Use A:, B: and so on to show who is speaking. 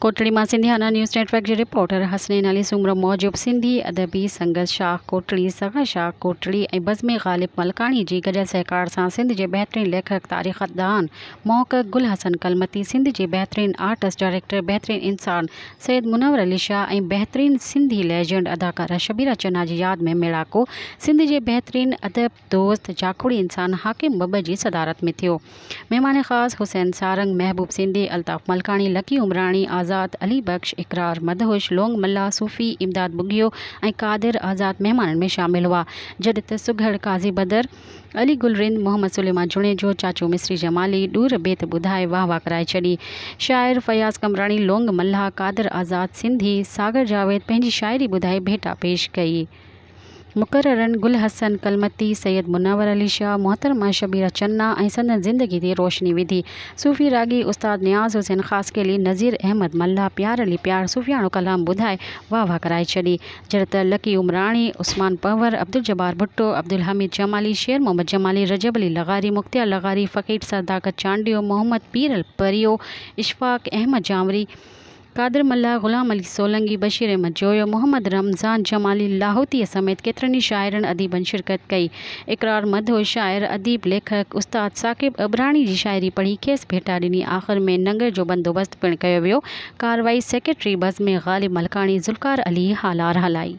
A: ڪوٽڙي مان Sindhiana news net work جي reporter Hasnain Ali Soomro موجب سنڌي ادبي سنگت شاخ ڪوٽڙي، سگا شاخ ڪوٽڙي ۽ بزم غالب ملڪاڻي جي گڏيل سهڪار سان سنڌ جي بهترين ليکڪ، تاريخدان، محقق گل حسن ڪلمتي، سنڌ جي بهترين آرٽسٽ ڊائريڪٽر، بهترين انسان سيد منور علي شاهه ۽ بهترين سنڌي ليجنڊ اداڪاره شبيره چنا جي ياد ۾ ميڙاڪو سنڌ جي بهترين ادب دوست جاکوڙي انسان حاڪم ٻٻر جي صدارت ۾ ٿيو. مهمان خاص حسين سارنگ، محبوب سنڌي، الطاف ملڪاڻي، لڪي عمراڻي، آزاد، علي بخش، اقرار مدهوش، لونگ ملاح، صوفي امداد ٻگهيو ۽ قادر آزاد مهمانن ۾ شامل هئا. جڏهن ته سگهڙ قاضي بدر، علي گل رند، محمد سليمان جوڻيجو، چاچو مصري جمالي، ڏور بيت ٻڌائي واهه واهه ڪرائي ڇڏي. شاعر فياض قمبراڻي، لونگ ملاح، قادر آزاد سنڌي، ساگر جاويد پنهنجي شاعري ٻڌائي ڀيٽا پيش ڪئي. مقررن گل حسن ڪلمتي، سيد منور علي شاهه، محترمه شبيره چنا ۽ سندن زندگي تي روشني وڌي. صوفي راڳي استاد نياز حسين خاصخيلي، نذير احمد ملاح، پيار علي پيار صوفياڻو ڪلام ٻڌائي واهه واهه ڪرائي ڇڏي. جڏهن ته لڪي عمراڻي، عثمان پنهور، عبدالجبار ڀٽو، عبدالحميد جمالي، شير محمد جمالي، رجب علي لغاري، مختيار لغاري، فقير صداقت چانڊيو، محمد پيرل پريو، اشفاق احمد جانوري، قادر ملاح، غلام علي سولنگي، بشير احمد جويو، محمد رمضان جمالي لاهوتيء سميت ڪيترن ئي شاعرن اديبن شرڪت ڪئي. اقرار مدهوش شاعر، اديب، ليکڪ استاد ثاقب ابراڻي جي شاعري پڙهي کيس ڀيٽا ڏني. آخر ۾ ننگر جو بندوبست پڻ ڪيو ويو. ڪارروائي سيڪريٽري بزم غالب ملڪاڻي ذوالفقار علي هالار هلائي.